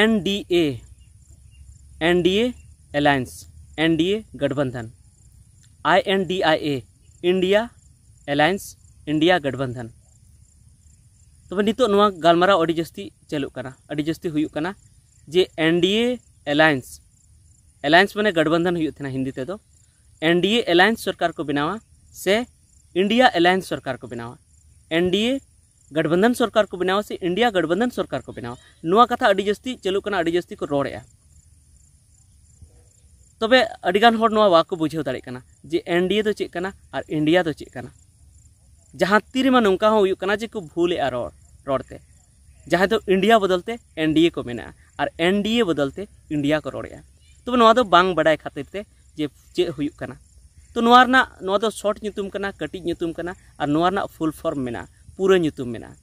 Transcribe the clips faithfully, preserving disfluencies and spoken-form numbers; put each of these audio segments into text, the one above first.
NDA, NDA alliance, NDA गठबंधन, INDIA, India alliance, India गठबंधन। ᱛᱚᱵᱮ ᱱᱤᱛᱚᱜ ᱱᱚᱣᱟ ᱜᱟᱞᱢᱟᱨᱟᱣ ᱟᱹᱰᱤ ᱡᱟᱹᱥᱛᱤ ᱪᱟᱹᱞᱩᱜ ᱠᱟᱱᱟ, ᱟᱹᱰᱤ ᱡᱟᱹᱥᱛᱤ ᱦᱩᱭᱩᱜ ᱠᱟᱱᱟ ᱡᱮ ᱮᱱᱰᱤᱮ ᱟᱞᱟᱭᱮᱱᱥ, ᱟᱞᱟᱭᱮᱱᱥ ᱢᱟᱱᱮ ᱜᱟᱴᱵᱟᱱᱫᱷᱟᱱ ᱦᱩᱭᱩᱜ ᱛᱟᱦᱮᱱᱟ ᱦᱤᱱᱫᱤ ᱛᱮᱫᱚ, ᱮᱱᱰᱤᱮ ᱟᱞᱟᱭᱮᱱᱥ ᱥᱚᱨᱠᱟᱨ ᱠᱚ ᱵᱮᱱᱟᱣᱟ ᱥᱮ ᱤᱱᱰᱤᱭᱟ ᱟᱞᱟᱭᱮᱱᱥ ᱥᱚᱨᱠᱟᱨ ᱠᱚ ᱵᱮᱱᱟᱣᱟ, ᱮᱱᱰᱤᱮ ᱜᱟᱴᱵᱟᱱᱫᱷᱟᱱ ᱥᱚᱨᱠᱟᱨ ᱠᱚ ᱵᱮᱱᱟᱣᱟ ᱥᱮ ᱤᱱᱰᱤᱭᱟ ᱜᱟᱴᱵᱟᱱᱫᱷᱟᱱ ᱥᱚᱨᱠᱟᱨ ᱠᱚ ᱵᱮᱱᱟᱣᱟ, ᱱᱚᱣᱟ ᱠᱟᱛᱷᱟ ᱟᱹᱰᱤ ᱡᱟᱹᱥᱛᱤ ᱪᱟᱹᱞᱩᱜ ᱠᱟᱱᱟ, ᱟᱹᱰᱤ ᱡᱟᱹᱥᱛᱤ ᱠᱚ ᱨᱚᱲᱮᱫᱼᱟ᱾ ᱛᱚᱵᱮ ᱟᱹᱰᱤᱜᱟᱱ ᱦᱚᱲ ᱱᱚᱣᱟ ᱵᱟᱠᱚ ᱵᱩᱡᱷᱟᱹᱣ ᱫᱟᱲᱮᱭᱟᱜ ᱠᱟᱱᱟ ᱡᱮ ᱮᱱᱰᱤᱮ ᱫᱚ ᱪᱮᱫ ᱠᱟᱱᱟ ᱟᱨ ᱤᱱᱰᱤᱭᱟ ᱫᱚ ᱪᱮᱫ ᱠᱟᱱᱟ᱾ ᱡᱟᱦᱟᱸ ᱛᱤᱨᱮᱢᱟ ᱱᱚᱝᱠᱟ ᱦᱚᱸ ᱦᱩᱭᱩᱜ ᱠᱟᱱᱟ ᱡᱮ ᱠᱚ ᱵᱷᱩᱞᱮᱜᱼᱟ ᱨᱚᱲ, ᱨᱚᱲᱛᱮ, ᱡᱟᱦᱟᱸᱭ ᱫᱚ ᱤᱱᱰᱤᱭᱟ ᱵᱚᱫᱚᱞ ᱛᱮ ᱮᱱᱰᱤᱮ ᱠᱚ ᱢᱮᱱᱮᱜᱼᱟ ᱟᱨ ᱮᱱᱰᱤᱮ ᱵᱚᱫᱚᱞ ᱛᱮ ᱤᱱᱰᱤᱭᱟ ᱠᱚ ᱨᱚᱲᱮᱜᱼᱟ᱾ ᱛᱚᱵᱮ ᱱᱚᱣᱟ ᱫᱚ ᱵᱟᱝ ᱵᱟᱰᱟᱭ ᱠᱷᱟᱹᱛᱤᱨ ᱛᱮ ᱡᱮ ᱪᱮᱫ ᱦᱩᱭᱩᱜ ᱠᱟᱱᱟ᱾ ᱛᱚ ᱱᱚᱣᱟ ᱨᱮᱱᱟᱜ, ᱱᱚᱣᱟ ᱫᱚ ᱥᱚᱨᱴ ᱧᱩᱛᱩᱢ ᱠᱟᱱᱟ, ᱠᱟᱹᱴᱤᱡ ᱧᱩᱛᱩᱢ ᱠᱟᱱᱟ, ᱟᱨ ᱱᱚᱣᱟ ᱨᱮᱱᱟᱜ ᱯᱷᱩᱞ ᱯᱷᱚᱨᱢ ᱢᱮᱱᱟᱜᱼᱟ, ᱯᱩᱨᱟᱹ ᱧᱩᱛᱩᱢ ᱢᱮᱱᱟᱜᱼᱟ᱾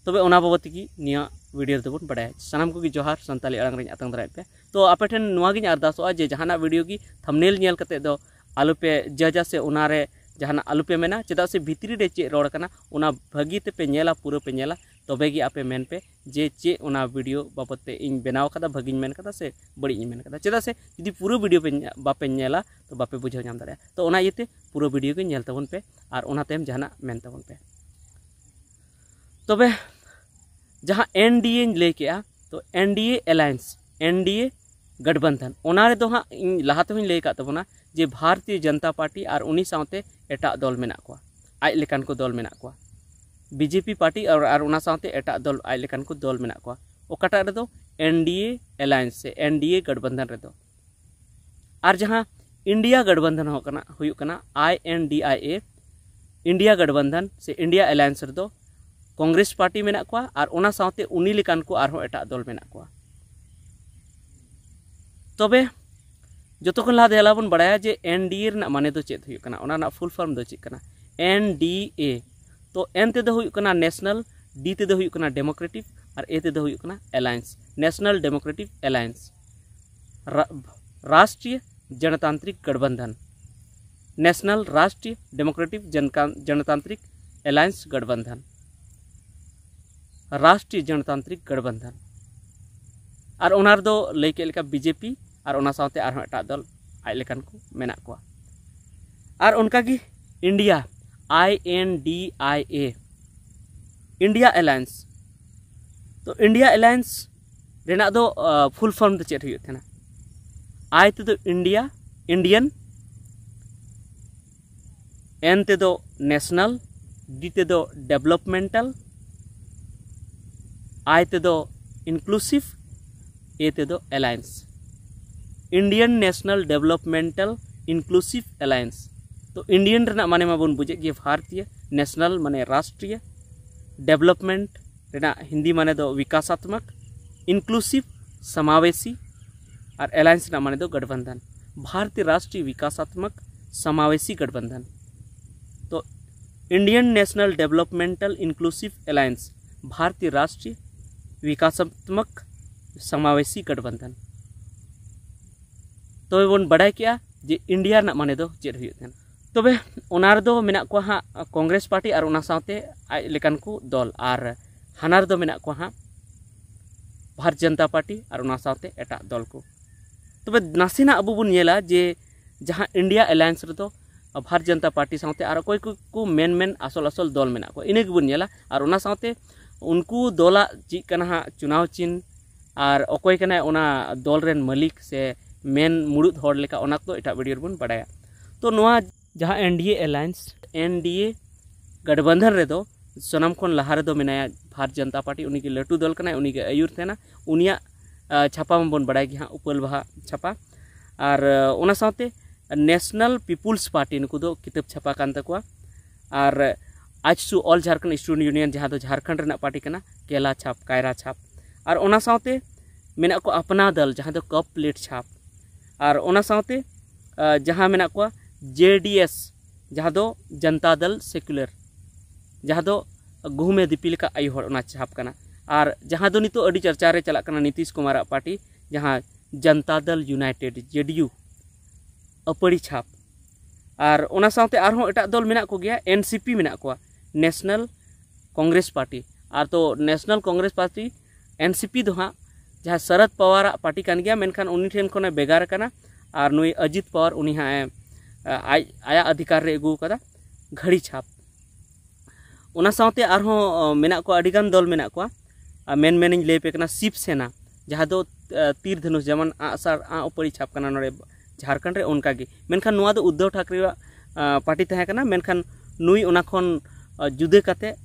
ᱛᱚᱵᱮ ᱚᱱᱟ ᱵᱟᱵᱚᱫ ᱛᱮᱜᱮ ᱱᱤᱭᱟᱹ ᱵᱷᱤᱰᱤᱭᱳ ᱨᱮᱫᱚ ᱵᱚᱱ ᱵᱟᱰᱟᱭᱟ᱾ ᱥᱟᱱᱟᱢ ᱠᱚᱜᱮ ᱡᱚᱦᱟᱨ, ᱥᱟᱱᱛᱟᱞᱤ ᱟᱲᱟᱝ ᱨᱤᱧ ᱟᱛᱟᱝ ᱫᱟᱨᱟᱭᱮᱫ ᱯᱮ᱾ ᱛᱚ ᱟᱯᱮ ᱴᱷᱮᱱ ᱱᱚᱣᱟ ᱜᱤᱧ ᱟᱨᱫᱟᱥᱚᱜᱼᱟ ᱡᱮ ᱡᱟᱦᱟᱱᱟᱜ ᱵᱷᱤᱰᱤᱭᱳ ᱜᱮ ᱛᱷᱟᱢᱵᱱᱮᱞ ᱧᱮᱞ ᱠᱟᱛᱮ ᱫᱚ ᱟᱞᱚᱯᱮ ᱡᱟᱡᱟ ᱥᱮ ᱚᱱᱟᱨᱮ ᱡᱟᱦᱟᱱᱟᱜ ᱟᱞᱚᱯᱮ ᱢᱮᱱᱟ, ᱪᱮᱫᱟᱜ ᱥᱮ ᱵᱷᱤᱛᱨᱤ ᱨᱮ ᱪᱮᱫ ᱨᱚᱲ ᱠᱟᱱᱟ ᱚᱱᱟ ᱵᱷᱟᱹᱜᱤ ᱛᱮᱯᱮ ᱧᱮᱞᱟ, ᱯᱩᱨᱟᱹ ᱯᱮ ᱧᱮᱞᱟ, ᱛᱚᱵᱮ ᱜᱮ ᱟᱯᱮ ᱢᱮᱱ ᱯᱮ ᱡᱮ ᱪᱮᱫ ᱚᱱᱟ ᱵᱷᱤᱰᱤᱭᱳ ᱵᱟᱵᱚᱫ ᱛᱮ ᱤᱧ ᱵᱮᱱᱟᱣ ᱠᱟᱫᱟ, ᱵᱷᱟᱹᱜᱤᱧ ᱢᱮᱱ ᱠᱟᱫᱟ ᱥᱮ ᱵᱟᱹᱲᱤᱡ ᱤᱧ ᱢᱮᱱ ᱠᱟᱫᱟ᱾ ᱪᱮᱫᱟᱜ ᱥᱮ ᱡᱩᱫᱤ ᱯᱩᱨᱟᱹ ᱵᱷᱤᱰᱤᱭᱳ ᱯᱮ ᱧᱮ-, ᱵᱟᱯᱮ ᱧᱮᱞᱟ, ᱛᱚ ᱵᱟᱯᱮ ᱵᱩᱡᱷᱟᱹᱣ ᱧᱟᱢ ᱫᱟᱲᱮᱭᱟᱜᱼᱟ᱾ ᱛᱚ ᱚᱱᱟ ᱤᱭᱟᱹᱛᱮ ᱯᱩᱨᱟᱹ ᱵᱷᱤᱰᱤᱭᱳ ᱜᱮ ᱧᱮᱞ ᱛᱟᱵᱚᱱ ᱯᱮ ᱟᱨ ᱚᱱᱟ ᱛᱟᱭᱚᱢ ᱡᱟᱦᱟᱱᱟᱜ ᱢᱮᱱ ᱛᱟᱵᱚᱱ ᱯᱮ᱾ ᱛᱚᱵᱮ ᱡᱟᱦᱟᱸ ᱮᱱᱰᱤᱮᱧ ᱞᱟᱹᱭ ᱠᱮᱜᱼᱟ, ᱛᱚ ᱮᱱᱰᱤᱮ ᱟᱞᱟᱭᱮᱱᱥ, ᱮᱱᱰᱤᱮ ᱜᱟᱴᱵᱟᱱᱫᱷᱟᱱ, ᱚᱱᱟ ᱨᱮᱫᱚ ᱦᱟᱸᱜ ᱤᱧ ᱞᱟᱦᱟ ᱛᱮᱦᱚᱸᱧ ᱞᱟᱹᱭ ᱟᱠᱟᱫ ᱛᱟᱵᱚᱱᱟ ᱡᱮ ᱵᱷᱟᱨᱚᱛᱤᱭᱚ ᱡᱚᱱᱚᱛᱟ ᱯᱟᱨᱴᱤ ᱟᱨ ᱩᱱᱤ ᱥᱟᱶᱛᱮ ᱮᱴᱟᱜ ᱫᱚᱞ ᱢᱮᱱᱟᱜ ᱠᱚᱣᱟ, ᱟᱡ ᱞᱮᱠᱟᱱ ᱠᱚ ᱫᱚᱞ ᱢᱮᱱᱟᱜ ᱠᱚᱣᱟ᱾ ᱵᱤᱡᱮᱯᱤ ᱯᱟᱨᱴᱤ ᱟᱨ, ᱟᱨ ᱚᱱᱟ ᱥᱟᱶᱛᱮ ᱮᱴᱟᱜ ᱫᱚᱞ ᱟᱡ ᱞᱮᱠᱟᱱ ᱠᱚ ᱫᱚᱞ ᱢᱮᱱᱟᱜ ᱠᱚᱣᱟ᱾ ᱚᱠᱟᱴᱟᱜ ᱨᱮᱫᱚ ᱮᱱᱰᱤᱮ ᱟᱞᱟᱭᱮᱱᱥ ᱥᱮ ᱮᱱᱰᱤᱮ ᱜᱟᱴᱵᱟᱱᱫᱷᱟᱱ ᱨᱮᱫᱚ᱾ ᱟᱨ ᱡᱟᱦᱟᱸ ᱤᱱᱰᱤᱭᱟ ᱜᱟᱴᱵᱟᱱᱫᱷᱟᱱ ᱦᱚᱸ ᱠᱟᱱᱟ, ᱦᱩᱭᱩᱜ ᱠᱟᱱᱟ ᱟᱭ ᱮᱱ ᱰᱤ ᱟᱭ ᱮ, ᱤᱱᱰᱤᱭᱟ ᱜᱟᱴᱵᱟᱱᱫᱷᱟᱱ ᱥᱮ ᱤᱱᱰᱤᱭᱟ ᱟᱞᱟᱭᱮᱱᱥ ᱨᱮᱫᱚ ᱠᱚᱝᱜᱨᱮᱥ ᱯᱟᱨᱴᱤ ᱢᱮᱱᱟᱜ ᱠᱚᱣᱟ ᱟᱨ ᱚᱱᱟ ᱥᱟᱶᱛᱮ ᱩᱱᱤ ᱞᱮᱠᱟᱱ ᱠᱚ ᱟᱨᱦᱚᱸ ᱮᱴᱟᱜ ᱫᱚᱞ ᱢᱮᱱᱟᱜ ᱠᱚᱣᱟ᱾ ᱛᱚᱵᱮ ᱡᱚᱛᱚ ᱠᱷᱚᱱ ᱞᱟᱦᱟ ᱫᱮᱞᱟ ᱵᱚᱱ ᱵᱟᱲᱟᱭᱟ ᱡᱮ ᱮᱱᱰᱤᱮ ᱨᱮᱱᱟᱜ ᱢᱟᱱᱮ ᱫᱚ ᱪᱮᱫ ᱦᱩᱭᱩᱜ ᱠᱟᱱᱟ, ᱚᱱᱟ ᱨᱮᱱᱟᱜ ᱯᱷᱩᱞ ᱯᱷᱚᱨᱢ ᱫᱚ ᱪᱮᱫ ᱠᱟᱱᱟ? ᱮᱱᱰᱤᱮ᱾ ᱛᱚ ᱮᱱ ᱛᱮᱫᱚ ᱦᱩᱭᱩᱜ ᱠᱟᱱᱟ ᱱᱮᱥᱱᱟᱞ, ᱰᱤ ᱛᱮᱫᱚ ᱦᱩᱭᱩᱜ ᱠᱟᱱᱟ ᱰᱮᱢᱳᱠᱨᱮᱴᱤᱠ ᱟᱨ ᱮ ᱛᱮᱫᱚ ᱦᱩᱭᱩᱜ ᱠᱟᱱᱟ ᱟᱞᱟᱭᱮᱱᱥ, ᱱᱮᱥᱱᱟᱞ ᱰᱮᱢᱳᱠᱨᱮᱴᱤᱠ ᱟᱞᱟᱭᱮᱱᱥ, ᱨᱟ-, ᱨᱟᱥᱴᱨᱤᱭᱚ ᱡᱚᱱᱚᱛᱟᱱᱛᱨᱤᱠ ᱜᱟᱴᱵᱟᱱᱫᱷᱟᱱ, ᱱᱮᱥᱱᱟᱞ ᱨᱟᱥᱴᱨᱤᱭᱚ ᱰᱮᱢᱳᱠᱨᱮᱴᱤᱠ ᱡᱚᱱᱠᱟᱱ-, ᱡᱚᱱᱚᱛᱟᱱᱛᱨᱤᱠ ᱟᱞᱟᱭᱮᱱᱥ ᱜᱟᱴᱵᱟᱱᱫᱷᱟᱱ, ᱨᱟᱥᱴᱨᱤᱭᱚ ᱡᱚᱱᱚᱛᱟᱱᱛᱨᱤᱠ ᱜᱟᱴᱵᱟᱱᱫᱷᱟᱱ᱾ ᱟᱨ ᱚᱱᱟ ᱨᱮᱫᱚ ᱞᱟᱹᱭ ᱠᱮᱫ ᱞᱮᱠᱟ ᱵᱤᱡᱮᱯᱤ ᱟᱨ ᱚᱱᱟ ᱥᱟᱶᱛᱮ ᱟᱨᱦᱚᱸ ᱮᱴᱟᱜ ᱫᱚᱞ ᱟᱡ ᱞᱮᱠᱟᱱ ᱠᱚ ᱢᱮᱱᱟᱜ ᱠᱚᱣᱟ᱾ ᱟᱨ ᱚᱱᱠᱟᱜᱮ ᱤᱱᱰᱤᱭᱟ, ᱟᱭ ᱮᱱ ᱰᱤ ᱟᱭ ᱮ, ᱤᱱᱰᱤᱭᱟ ᱮᱞᱟᱭᱮᱱᱥ᱾ ᱛᱚ ᱤᱱᱰᱤᱭᱟ ᱮᱞᱟᱭᱮᱱᱥ ᱨᱮᱱᱟᱜ ᱫᱚ ᱯᱷᱩᱞ ᱯᱷᱚᱨᱢ ᱫᱚ ᱪᱮᱫ ᱦᱩᱭᱩᱜ ᱛᱟᱦᱮᱱᱟ? ᱟᱭ ᱛᱮᱫᱚ ᱤᱱᱰᱤᱭᱟ, ᱤᱱᱰᱤᱭᱟᱱ, ᱮᱱ ᱛᱮᱫᱚ ᱱᱮᱥᱱᱟᱞ, ᱰᱤ ᱛᱮᱫᱚ ᱰᱮᱵᱷᱞᱚᱯᱢᱮᱱᱴᱟᱞ, ᱟᱭ ᱛᱮᱫᱚ ᱤᱱᱠᱞᱩᱥᱤᱵᱷ, ᱮ ᱛᱮᱫᱚ alliance. Indian national developmental inclusive alliance. ᱛᱚ ᱤᱱᱰᱤᱭᱟᱱ ᱨᱮᱱᱟᱜ ᱢᱟᱱᱮ ᱢᱟᱵᱚᱱ ᱵᱩᱡᱮᱫ ᱜᱮ ᱵᱷᱟᱨᱛᱤᱭᱚ, ᱱᱮᱥᱱᱟᱞ ᱢᱟᱱᱮ ᱨᱟᱥᱴᱨᱤᱭᱚ, ᱰᱮᱵᱷᱞᱚᱯᱢᱮᱱᱴ ᱨᱮᱱᱟᱜ ᱦᱤᱱᱫᱤ ᱢᱟᱱᱮ ᱫᱚ ᱵᱤᱠᱟᱥᱟᱛᱢᱚᱠ, ᱤᱱᱠᱞᱩᱥᱤᱵᱷ ᱥᱟᱢᱟᱣᱮᱥᱤ, ᱟᱨ ᱮᱞᱟᱭᱮᱱᱥ ᱨᱮᱱᱟᱜ ᱢᱟᱱᱮ ᱫᱚ ᱜᱚᱴᱵᱚᱱᱫᱷᱚᱱ᱾ ᱵᱷᱟᱨᱛᱤᱭᱚ ᱨᱟᱥᱴᱨᱤᱭᱚ ᱵᱤᱠᱟᱥᱟᱛᱢᱚᱠ ᱥᱟᱢᱟᱣᱮᱥᱤ ᱜᱚᱴᱵᱚᱱᱫᱷᱚᱱ᱾ ᱛᱚ Indian national developmental inclusive alliance, ᱵᱷᱟᱨᱛᱤᱭᱚ ᱨᱟᱥᱴᱨᱤᱭᱚ ᱵᱤᱠᱟᱥᱟᱛᱢᱚᱠ ᱥᱟᱢᱟᱣᱮᱥᱤ ᱜᱚᱴᱵᱚᱱᱫᱷᱚᱱ᱾ ᱛᱚᱵᱮ ᱵᱚᱱ ᱵᱟᱰᱟᱭ ᱠᱮᱜᱼᱟ ᱡᱮ ᱤᱱᱰᱤᱭᱟ ᱨᱮᱱᱟᱜ ᱢᱟᱱᱮ ᱫᱚ ᱪᱮᱫ ᱦᱩᱭᱩᱜ ᱛᱟᱦᱮᱱᱟ᱾ ᱛᱚᱵᱮ ᱚᱱᱟ ᱨᱮᱫᱚ ᱢᱮᱱᱟᱜ ᱠᱚᱣᱟ ᱦᱟᱸᱜ ᱠᱚᱝᱜᱨᱮᱥ ᱯᱟᱨᱴᱤ ᱟᱨ ᱚᱱᱟ ᱥᱟᱶᱛᱮ ᱟᱡ ᱞᱮᱠᱟᱱ ᱠᱚ ᱫᱚᱞ, ᱟᱨ ᱦᱟᱱᱟ ᱨᱮᱫᱚ ᱢᱮᱱᱟᱜ ᱠᱚᱣᱟ ᱦᱟᱸᱜ ᱵᱷᱟᱨᱚᱛ ᱡᱚᱱᱚᱛᱟ ᱯᱟᱨᱴᱤ ᱟᱨ ᱚᱱᱟ ᱥᱟᱶᱛᱮ ᱮᱴᱟᱜ ᱫᱚᱞ ᱠᱚ᱾ ᱛᱚᱵᱮ ᱱᱟᱥᱮᱱᱟᱜ ᱟᱵᱚ ᱵᱚᱱ ᱧᱮᱞᱟ ᱡᱮ ᱡᱟᱦᱟᱸ ᱤᱱᱰᱤᱭᱟ ᱮᱞᱟᱭᱮᱱᱥ ᱨᱮᱫᱚ ᱵᱷᱟᱨᱚᱛ ᱡᱚᱱᱚᱛᱟ ᱯᱟᱨᱴᱤ ᱥᱟᱶᱛᱮ ᱟᱨ ᱚᱠᱚᱭ ᱠᱚ ᱠᱚ ᱢᱮᱱ ᱢᱮᱱ ᱟᱥᱚᱞ ᱟᱥᱚᱞ ᱫᱚᱞ ᱢᱮᱱᱟᱜ ᱠᱚᱣᱟ, ᱤᱱᱟᱹ ᱜᱮᱵᱚᱱ ᱧᱮᱞᱟ᱾ ᱟᱨ ᱚᱱᱟ ᱥᱟᱶᱛᱮ ᱩᱱᱠᱩ ᱫᱚᱞᱟᱜ ᱪᱮᱫ ᱠᱟᱱᱟ ᱦᱟᱸᱜ ᱪᱩᱱᱟᱣ ᱪᱤᱱ, ᱟᱨ ᱚᱠᱚᱭ ᱠᱟᱱᱟᱭ ᱚᱱᱟ ᱫᱚᱞ ᱨᱮᱱ ᱢᱟᱹᱞᱤᱠ ᱥᱮ ᱢᱮᱱ ᱢᱩᱲᱩᱫ ᱦᱚᱲ ᱞᱮᱠᱟ, ᱚᱱᱟ ᱠᱚᱫᱚ ᱮᱴᱟᱜ ᱵᱷᱤᱰᱤᱭᱳ ᱨᱮᱵᱚᱱ ᱵᱟᱰᱟᱭᱟ᱾ ᱛᱚ ᱱᱚᱣᱟ ᱡᱟᱦᱟᱸ ᱮᱱ ᱰᱤ ᱮ ᱮᱞᱟᱭᱮᱱᱥ, ᱮᱱ ᱰᱤ ᱮ ᱜᱟᱴᱵᱟᱱᱫᱷᱟᱱ ᱨᱮᱫᱚ ᱥᱟᱱᱟᱢ ᱠᱷᱚᱱ ᱞᱟᱦᱟ ᱨᱮᱫᱚ ᱢᱮᱱᱟᱭᱟ ᱵᱷᱟᱨᱚᱛ ᱡᱚᱱᱚᱛᱟ ᱯᱟᱨᱴᱤ, ᱩᱱᱤ ᱜᱮ ᱞᱟᱹᱴᱩ ᱫᱚᱞ ᱠᱟᱱᱟᱭ, ᱩᱱᱤ ᱜᱮ ᱟᱹᱭᱩᱨ ᱛᱟᱦᱮᱱᱟ᱾ ᱩᱱᱤᱭᱟᱜ ᱟᱸ, ᱪᱷᱟᱯᱟ ᱢᱟᱵᱚᱱ ᱵᱟᱰᱟᱭ ᱜᱮ ᱦᱟᱸᱜ, ᱩᱯᱟᱹᱞ ᱵᱟᱦᱟ ᱪᱷᱟᱯᱟ᱾ ᱟᱨ ᱟᱸ, ᱚᱱᱟ ᱥᱟᱶᱛᱮ ᱱᱮᱥᱱᱟᱞ ᱯᱤᱯᱩᱞᱥ ᱯᱟᱨᱴᱤ, ᱱᱩᱠᱩ ᱫᱚ ᱠᱤᱛᱟᱹᱵ ᱪᱷᱟᱯᱟ ᱠᱟᱱ ᱛᱟᱠᱚᱣᱟ᱾ ᱟᱨ ᱟᱡᱥᱩ, ᱚᱞ ᱡᱷᱟᱨᱠᱷᱚᱸᱰ ᱥᱴᱩᱰᱮᱱᱴ ᱤᱭᱩᱱᱤᱭᱚᱱ, ᱡᱟᱦᱟᱸ ᱫᱚ ᱡᱷᱟᱨᱠᱷᱚᱸᱰ ᱨᱮᱱᱟᱜ ᱯᱟᱨᱴᱤ ᱠᱟᱱᱟ, ᱠᱮᱞᱟ ᱪᱷᱟᱯ, ᱠᱟᱭᱨᱟ ᱪᱷᱟᱯ᱾ ᱟᱨ ᱚᱱᱟ ᱥᱟᱶᱛᱮ ᱢᱮᱱᱟᱜ ᱠᱚ ᱟᱯᱱᱟ ᱫᱚᱞ, ᱡᱟᱦᱟᱸ ᱫᱚ ᱠᱟᱯ ᱯᱞᱮᱴ ᱪᱷᱟᱯ᱾ ᱟᱨ ᱚᱱᱟ ᱥᱟᱶᱛᱮ ᱟᱸ, ᱡᱟᱦᱟᱸ ᱢᱮᱱᱟᱜ ᱠᱚᱣᱟ ᱡᱮ ᱰᱤ ᱮᱥ, ᱡᱟᱦᱟᱸ ᱫᱚ ᱡᱚᱱᱛᱟ ᱫᱚᱞ ᱥᱮᱠᱩᱞᱟᱨ, ᱡᱟᱦᱟᱸ ᱫᱚ ᱜᱩᱦᱩᱢᱮ ᱫᱤᱯᱤᱞ ᱟᱠᱟᱫ ᱟᱭᱳ ᱦᱚᱲ, ᱚᱱᱟ ᱪᱷᱟᱯ ᱠᱟᱱᱟ᱾ ᱟᱨ ᱡᱟᱦᱟᱸ ᱫᱚ ᱱᱤᱛᱚᱜ ᱟᱹᱰᱤ ᱪᱟᱨᱪᱟ ᱨᱮ ᱪᱟᱞᱟᱜ ᱠᱟᱱᱟ ᱱᱤᱛᱤᱥ ᱠᱩᱢᱟᱨᱟᱜ ᱯᱟᱨᱴᱤ, ᱡᱟᱦᱟᱸ ᱡᱚᱱᱛᱟ ᱫᱚᱞ ᱭᱩᱱᱟᱭᱴᱮᱰ, ᱡᱮ ᱰᱤ ᱭᱩ, ᱟᱹᱯᱟᱹᱲᱤ ᱪᱷᱟᱯ᱾ ᱟᱨ ᱚᱱᱟ ᱥᱟᱶᱛᱮ ᱟᱨᱦᱚᱸ ᱮᱴᱟᱜ ᱫᱚᱞ ᱢᱮᱱᱟᱜ ᱠᱚᱜᱮᱭᱟ, ᱮᱱ ᱥᱤ ᱯᱤ ᱢᱮᱱᱟᱜ ᱠᱚᱣᱟ, ᱱᱮᱥᱱᱟᱞ ᱠᱚᱝᱜᱨᱮᱥ ᱯᱟᱨᱴᱤ᱾ ᱟᱨ ᱛᱚ ᱱᱮᱥᱱᱟᱞ ᱠᱚᱝᱜᱨᱮᱥ ᱯᱟᱨᱴᱤ, ᱮᱱ ᱥᱤ ᱯᱤ ᱫᱚ ᱦᱟᱸᱜ ᱡᱟᱦᱟᱸ ᱥᱚᱨᱚᱫ ᱯᱟᱣᱟᱨᱟᱜ ᱯᱟᱨᱴᱤ ᱠᱟᱱ ᱜᱮᱭᱟ, ᱢᱮᱱᱠᱷᱟᱱ ᱩᱱᱤ ᱴᱷᱮᱱ ᱠᱷᱚᱱᱮ ᱵᱷᱮᱜᱟᱨ ᱟᱠᱟᱱᱟ᱾ ᱟᱨ ᱱᱩᱭ ᱚᱡᱤᱛ ᱯᱟᱣᱟᱨ, ᱩᱱᱤ ᱦᱟᱸᱜ ᱮ, ᱟᱡ, ᱟᱭᱟᱜ ᱚᱫᱷᱤᱠᱟᱨ ᱨᱮ ᱟᱹᱜᱩ ᱟᱠᱟᱫᱟ ᱜᱷᱟᱹᱲᱤ ᱪᱷᱟᱯ᱾ ᱚᱱᱟ ᱥᱟᱶᱛᱮ ᱟᱨᱦᱚᱸ, ᱚ, ᱢᱮᱱᱟᱜ ᱠᱚᱣᱟ, ᱟᱹᱰᱤᱜᱟᱱ ᱫᱚᱞ ᱢᱮᱱᱟᱜ ᱠᱚᱣᱟ᱾ ᱟᱨ ᱢᱮᱱ ᱢᱮᱱᱤᱧ ᱞᱟᱹᱭ ᱟᱯᱮ ᱠᱟᱱᱟ ᱥᱤᱵ ᱥᱮᱱᱟ, ᱡᱟᱦᱟᱸ ᱫᱚ, ᱮ, ᱛᱤᱨ ᱫᱷᱚᱱᱩᱥ, ᱡᱮᱢᱚᱱ ᱟᱸᱜᱼᱥᱟᱨ, ᱟᱸᱜ ᱩᱯᱟᱹᱲᱤ ᱪᱷᱟᱯ ᱠᱟᱱᱟ ᱱᱚᱰᱮ ᱡᱷᱟᱲᱠᱷᱚᱸᱰ ᱨᱮ, ᱚᱱᱠᱟ ᱜᱮ᱾ ᱢᱮᱱᱠᱷᱟᱱ ᱱᱚᱣᱟ ᱫᱚ ᱩᱫᱽᱫᱷᱚᱵ ᱴᱷᱟᱠᱨᱮᱣᱟᱜ, ᱟ, ᱯᱟᱨᱴᱤ ᱛᱟᱦᱮᱸ ᱠᱟᱱᱟ, ᱢᱮᱱᱠᱷᱟᱱ ᱱᱩᱭ ᱚᱱᱟ ᱠᱷᱚᱱ, ᱟ, ᱡᱩᱫᱟᱹ ᱠᱟᱛᱮ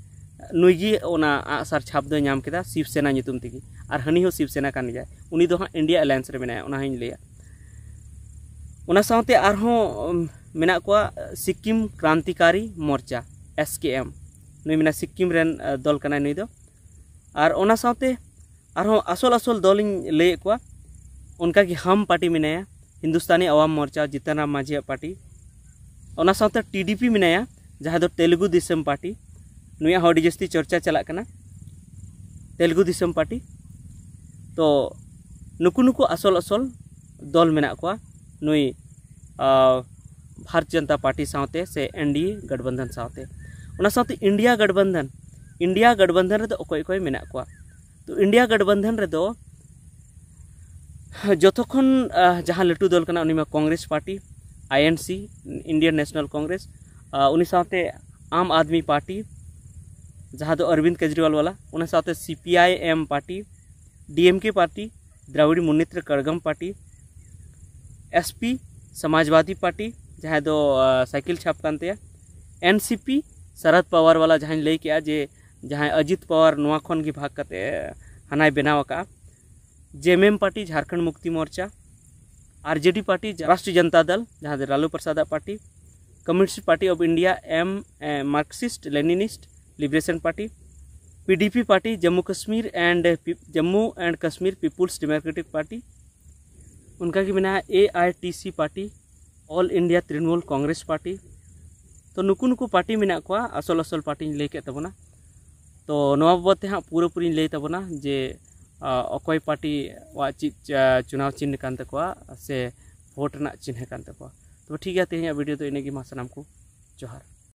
ᱱᱩᱭ ᱜᱮ ᱚᱱᱟ ᱟᱸᱜᱼᱥᱟᱨ ᱪᱷᱟᱯ ᱫᱚᱭ ᱧᱟᱢ ᱠᱮᱫᱟ ᱥᱤᱵ ᱥᱮᱱᱟ ᱧᱩᱛᱩᱢ ᱛᱮᱜᱮ, ᱟᱨ ᱦᱟᱹᱱᱤ ᱦᱚᱸ ᱥᱤᱵ ᱥᱮᱱᱟ ᱠᱟᱱ ᱜᱮᱭᱟᱭ᱾ ᱩᱱᱤ ᱫᱚ ᱦᱟᱸᱜ ᱤᱱᱰᱤᱭᱟ ᱮᱞᱟᱭᱮᱱᱥ ᱨᱮ ᱢᱮᱱᱟᱭᱟ, ᱚᱱᱟ ᱦᱚᱸᱧ ᱞᱟᱹᱭᱟ᱾ ᱚᱱᱟ ᱥᱟᱶᱛᱮ ᱟᱨᱦᱚᱸ, ᱩᱢ, ᱢᱮᱱᱟᱜ ᱠᱚᱣᱟ ᱥᱤᱠᱤᱢ ᱠᱨᱟᱱᱛᱤᱠᱟᱨᱤ ᱢᱳᱨᱪᱟ, ᱮᱥ ᱠᱮ ᱮᱢ᱾ ᱱᱩᱭ ᱢᱮᱱᱟᱭ ᱥᱤᱠᱤᱢ ᱨᱮᱱ, ᱟ, ᱫᱚᱞ ᱠᱟᱱᱟᱭ ᱱᱩᱭ ᱫᱚ᱾ ᱟᱨ ᱚᱱᱟ ᱥᱟᱶᱛᱮ ᱟᱨᱦᱚᱸ ᱟᱥᱚᱞ ᱟᱥᱚᱞ ᱫᱚᱞᱤᱧ ᱞᱟᱹᱭᱮᱫ ᱠᱚᱣᱟ, ᱚᱱᱠᱟᱜᱮ ᱦᱟᱢ ᱯᱟᱨᱴᱤ ᱢᱮᱱᱟᱭᱟ, ᱦᱤᱱᱫᱩᱥᱛᱟᱱᱤ ᱟᱣᱟᱢ ᱢᱳᱨᱪᱟ, ᱡᱤᱛᱟᱱ ᱨᱟᱢ ᱢᱟᱹᱡᱷᱤᱭᱟᱜ ᱯᱟᱨᱴᱤ᱾ ᱚᱱᱟ ᱥᱟᱶᱛᱮ ᱴᱤ ᱰᱤ ᱯᱤ ᱢᱮᱱᱟᱭᱟ, ᱡᱟᱦᱟᱸ ᱫᱚ ᱛᱮᱞᱮᱜᱩ ᱫᱤᱥᱚᱢ ᱯᱟᱨᱴᱤ᱾ ᱱᱩᱭᱟᱜ ᱦᱚᱸ ᱟᱹᱰᱤ ᱡᱟᱹᱥᱛᱤ ᱪᱚᱨᱪᱟ ᱪᱟᱞᱟᱜ ᱠᱟᱱᱟ, ᱛᱮᱞᱮᱜᱩ ᱫᱤᱥᱚᱢ ᱯᱟᱨᱴᱤ᱾ ᱛᱚ ᱱᱩᱠᱩ ᱱᱩᱠᱩ ᱟᱥᱚᱞ ᱟᱥᱚᱞ ᱫᱚᱞ ᱢᱮᱱᱟᱜ ᱠᱚᱣᱟ ᱱᱩᱭ, ᱟ, ᱵᱷᱟᱨᱚᱛ ᱡᱚᱱᱚᱛᱟ ᱯᱟᱨᱴᱤ ᱥᱟᱶᱛᱮ ᱥᱮ ᱮᱱ ᱰᱤ ᱮ ᱜᱟᱴᱷᱵᱟᱱᱫᱷᱚᱱ ᱥᱟᱶᱛᱮ᱾ ᱚᱱᱟ ᱥᱟᱶᱛᱮ ᱤᱱᱰᱤᱭᱟ ᱜᱟᱴᱷᱵᱟᱱᱫᱷᱚᱱ, ᱤᱱᱰᱤᱭᱟ ᱜᱟᱴᱷᱵᱟᱱᱫᱷᱚᱱ ᱨᱮᱫᱚ ᱚᱠᱚᱭ ᱚᱠᱚᱭ ᱢᱮᱱᱟᱜ ᱠᱚᱣᱟ? ᱛᱚ ᱤᱱᱰᱤᱭᱟ ᱜᱟᱴᱷᱵᱟᱱᱫᱷᱚᱱ ᱨᱮᱫᱚ ᱡᱚᱛᱚ ᱠᱷᱚᱱ, ᱟ, ᱡᱟᱦᱟᱸ ᱞᱟᱹᱴᱩ ᱫᱚᱞ ᱠᱟᱱᱟ, ᱩᱱᱤ ᱢᱟ ᱠᱚᱝᱜᱨᱮᱥ ᱯᱟᱨᱴᱤ, ᱟᱭ ᱮᱱ ᱥᱤ, ᱤᱱᱰᱤᱭᱟᱱ ᱱᱮᱥᱱᱟᱞ ᱠᱚᱝᱜᱨᱮᱥ, ᱟ, ᱩᱱᱤ ᱥᱟᱶᱛᱮ ᱟᱢ ᱟᱫᱢᱤ ᱯᱟᱨᱴᱤ, ᱡᱟᱦᱟᱸ ᱫᱚ ᱚᱨᱵᱤᱱᱫ ᱠᱮᱡᱨᱤᱣᱟᱞ ᱣᱟᱞᱟ, ᱚᱱᱟ ᱥᱟᱶᱛᱮ C P I M party, D M K party, Dravida Munnetra Kazhagam party, S P, Samajwadi party, ᱡᱟᱦᱟᱸᱭ ᱫᱚ, ᱟ, ᱥᱟᱭᱠᱮᱞ ᱪᱷᱟᱯ ᱠᱟᱱ ᱛᱟᱭᱟ, ᱮᱱ ᱥᱤ ᱯᱤ, ᱥᱚᱨᱚᱫ ᱯᱟᱣᱟᱨ ᱣᱟᱞᱟ, ᱡᱟᱦᱟᱸᱧ ᱞᱟᱹᱭ ᱠᱮᱜᱼᱟ ᱡᱮ ᱡᱟᱦᱟᱸᱭ ᱚᱡᱤᱛ ᱯᱟᱣᱟᱨ ᱱᱚᱣᱟ ᱠᱷᱚᱱ ᱜᱮ ᱵᱷᱟᱜᱽ ᱠᱟᱛᱮ ᱦᱟᱱᱟᱭ ᱵᱮᱱᱟᱣ ᱟᱠᱟᱫᱼᱟ, ᱡᱮ ᱮᱢ ᱮᱢ ᱯᱟᱨᱴᱤ, ᱡᱷᱟᱲᱠᱷᱚᱸᱰ ᱢᱩᱠᱛᱤ ᱢᱳᱨᱪᱟ, ᱟᱨ ᱡᱮ ᱰᱤ ᱯᱟᱨᱴᱤ, ᱨᱟᱥᱴᱨᱤᱭᱚ ᱡᱚᱱᱚᱛᱟ ᱫᱚᱞ, ᱡᱟᱦᱟᱸ ᱫᱚ ᱞᱟᱞᱩ ᱯᱨᱚᱥᱟᱫᱟᱜ party, communist party of India, M, ᱮ, Marxist Leninist liberation party, P D P party, Jammu Kashmir and ᱯᱤ-, Jammu and Kashmir people's democratic party, ᱚᱱᱠᱟ ᱜᱮ ᱢᱮᱱᱟᱜᱼᱟ A I T C party, all India Trinamool congress party. ᱛᱚ ᱱᱩᱠᱩ ᱱᱩᱠᱩ ᱯᱟᱨᱴᱤ ᱢᱮᱱᱟᱜ ᱠᱚᱣᱟ, ᱟᱥᱚᱞ ᱟᱥᱚᱞ ᱯᱟᱨᱴᱤᱧ ᱞᱟᱹᱭ ᱠᱮᱫ ᱛᱟᱵᱚᱱᱟ᱾ ᱛᱚ ᱱᱚᱣᱟ ᱵᱟᱵᱚᱫ ᱛᱮ ᱦᱟᱸᱜ ᱯᱩᱨᱟᱹᱯᱩᱨᱤᱧ ᱞᱟᱹᱭ ᱛᱟᱵᱚᱱᱟ ᱡᱮ, ᱟ, ᱚᱠᱚᱭ ᱯᱟᱨᱴᱤ ᱣᱟᱜ ᱪᱮᱫ, ᱟ, ᱪᱩᱱᱟᱣ ᱪᱤᱱᱦᱟᱹ ᱠᱟᱱ ᱛᱟᱠᱚᱣᱟ ᱥᱮ ᱵᱷᱳᱴ ᱨᱮᱱᱟᱜ ᱪᱤᱱᱦᱟᱹ ᱠᱟᱱ ᱛᱟᱠᱚᱣᱟ᱾ ᱛᱚᱵᱮ ᱴᱷᱤᱠ ᱜᱮᱭᱟ, ᱛᱮᱦᱮᱧᱟᱜ ᱵᱷᱤᱰᱤᱭᱳ ᱫᱚ ᱤᱱᱟᱹᱜ ᱜᱮ᱾ ᱢᱟ ᱥᱟᱱᱟᱢ ᱠᱚ ᱡᱚᱦᱟᱨ᱾